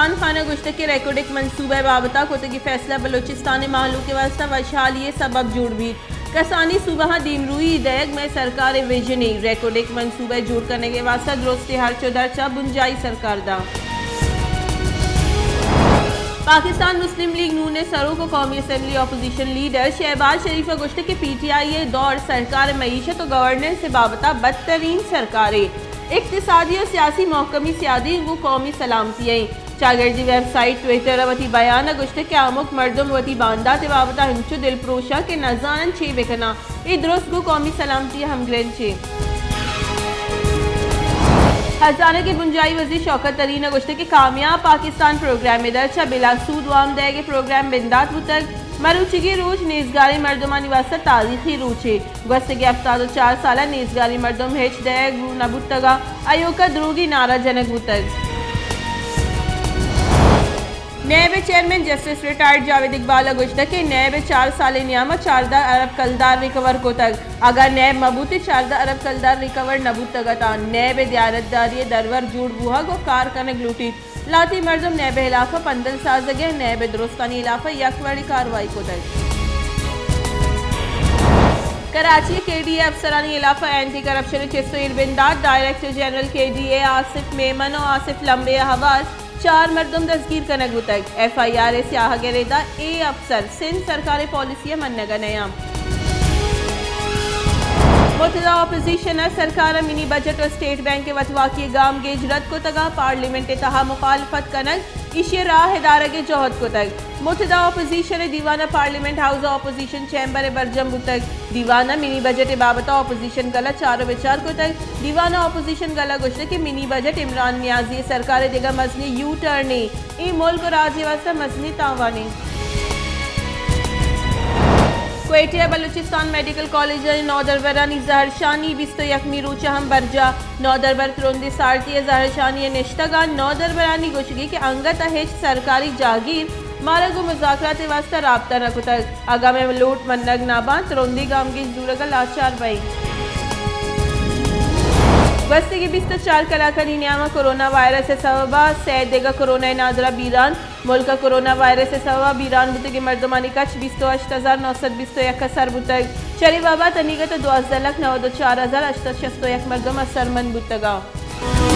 عمران خان ءَ گوشتگ کہ ریکوڈک منصوبہ ءِ بابت ءَ کتگی فیصلہ بلوچستان ءِ مہلوک ءِ واستہ وشحالی ءِ سبب جوڑ بیت۔ کسانیں صوبہاں دیمروئی دئیگ مئے سرکار ءِ وژنے۔ ریکوڈک منصوبہ ءِ جوڑ کنگ ءِ واستہ درستیں ہرچ ءُ درچ ءَ بنجاہی سرکار داں۔ پاکستان مسلم لیگ نون ءِ سروک ءُ قومی اسمبلی اپوزیشن لیڈر شہباز شریف ءَ گوشتگ کہ پی ٹی آئی ءِ دور سرکار ءِ معیشت ءُ گورننس ءِ بابت ءَ بدترین سرکارے۔ اقتصادی ءُ سیاسی محکمی سیادی گوں قومی سلامتی ءَ اِنت۔ چاگردی ویب سائٹ ٹویٹر ءَ وتی بیان ءَ گوشتگ کہ ہمک مردم وتی باندات ءِ بابت ءَ انچو دلپروش اَنت کہ نہ زان اَنت چے بہ کن اَنت۔ اے درست گوں قومی سلامتی ءِ ہمگرنچ اِنت۔ خزانگ ءِ بنجاہی وزیر شوکت ترین ءَ گوشتگ کہ کامیاب پاکستان پروگرام ءِ درچ ءَ بلا سود وام دئیگ ءِ پروگرام بندات بوتگ۔ مروچیگیں روچ نیزگاریں مردمانی واستہ تاریخی روچے۔ گوستگیں ہفتاد ءُ چار سال ءَ نیزگاریں مردم ہچ دئیگ نہ بوتگ ءُ ایوک ءَ دروگی نعرہ جنگ بوتگ۔ نیب ءِ چیئرمین جسٹس ریٹائرڈ جاوید اقبال ءَ گوشتگ کہ نیب ءَ چار سال ءِ نیام ءَ چاردہ ارب کلدار ریکور کتگ۔ اگاں نیب مہ بوتیں، چاردہ ارب کلدار ریکور نہ بوتگ اتاں۔ نیب ءِ دیانتداری ءِ درور جوڑ بوہگ ءُ کار کنگ لوٹیت۔ لہتیں مردم نیب ءِ ہلاف ءَ پندل سازگ ءَ، نیب ءِ درستانی ہلاف ءَ یک وڑیں کاروائی کتگ۔ کراچی ءَ کے ڈی اے افسرانی ہلاف ءَ اینٹی کرپشن ءِ چست ءُ ایر بندات، ڈائریکٹر جنرل کے ڈی اے آصف میمن ءُ آصف لمبے ءَ ہوار چار مردم دزگیر کنگ بوتگ۔ ایف آئی آر ءِ سیاہگ ءِ ردا اے افسر سندھ سرکار ءِ پالیسی ءَ منگ ءَ نیاں۔ متحدہ اپوزیشن ءَ سرکار ءِ منی بجٹ ءُ اسٹیٹ بینک ءِ وتواکی ءِ گامگیج رد کتگ ءُ پارلیمنٹ ءِ تہا مخالفت کنگ ایشی ءِ راہ ءِ دارگ ءِ جہد کتگ۔ متحدہ اپوزیشن ءِ دیوان ءَ پارلیمنٹ ہاؤس ءِ اپوزیشن چیمبر ءَ برجم بوتگ۔ دیوان ءَ منی بجٹ ءِ بابت ءَ اپوزیشن گل ءَ چار ءُ بچار کتگ۔ دیوان ءَ اپوزیشن گل ءَ گوشتگ کہ منی بجٹ عمران نیازی ءِ سرکار ءِ دگہ مزنیں یو ٹرنے۔ اے ملک ءُ راج ءِ واستہ مزنیں تاوانے۔ کوئٹہ ءَ بلوچستان میڈیکل کالج ءِ نودربرانی زہرشانی بیست ءُ یکمی روچ ءَ ہم برجاہ۔ نودربر ترندیں سارتی ءِ زہرشانی ءَ نشتگ ءُ نودربرانی گوشگی کہ انگت ءَ ہچ سرکاری جاگیر مارا گوں مذاکرات ءِ واستہ رابطہ نہ کتگ۔ اگاں مئے لوٹ منگ نہ باں، ترندیں گامگیج زورگ ءَ لاچار بئیں۔ گوستگیں بیست ءُ چار کلاکانی نیام ءَ کرونا وائرس ءِ سبب ءَ سئے دگہ کرونا ءِ نادراہ بیران۔ ملک ءَ کرونا وائرس ءِ سبب ءَ بیران بوتگیں مردمانی کچ بیست ءُ ہشت ہزار نو سد بیست ءُ یک ءَ سر بوتگ۔ چرے واب ءَ تنیگت ءَ دوازدہ لکھ نود ءُ چار ہزار ہشت سد شست ءُ یک مردم اثرمند بوتگ اَنت۔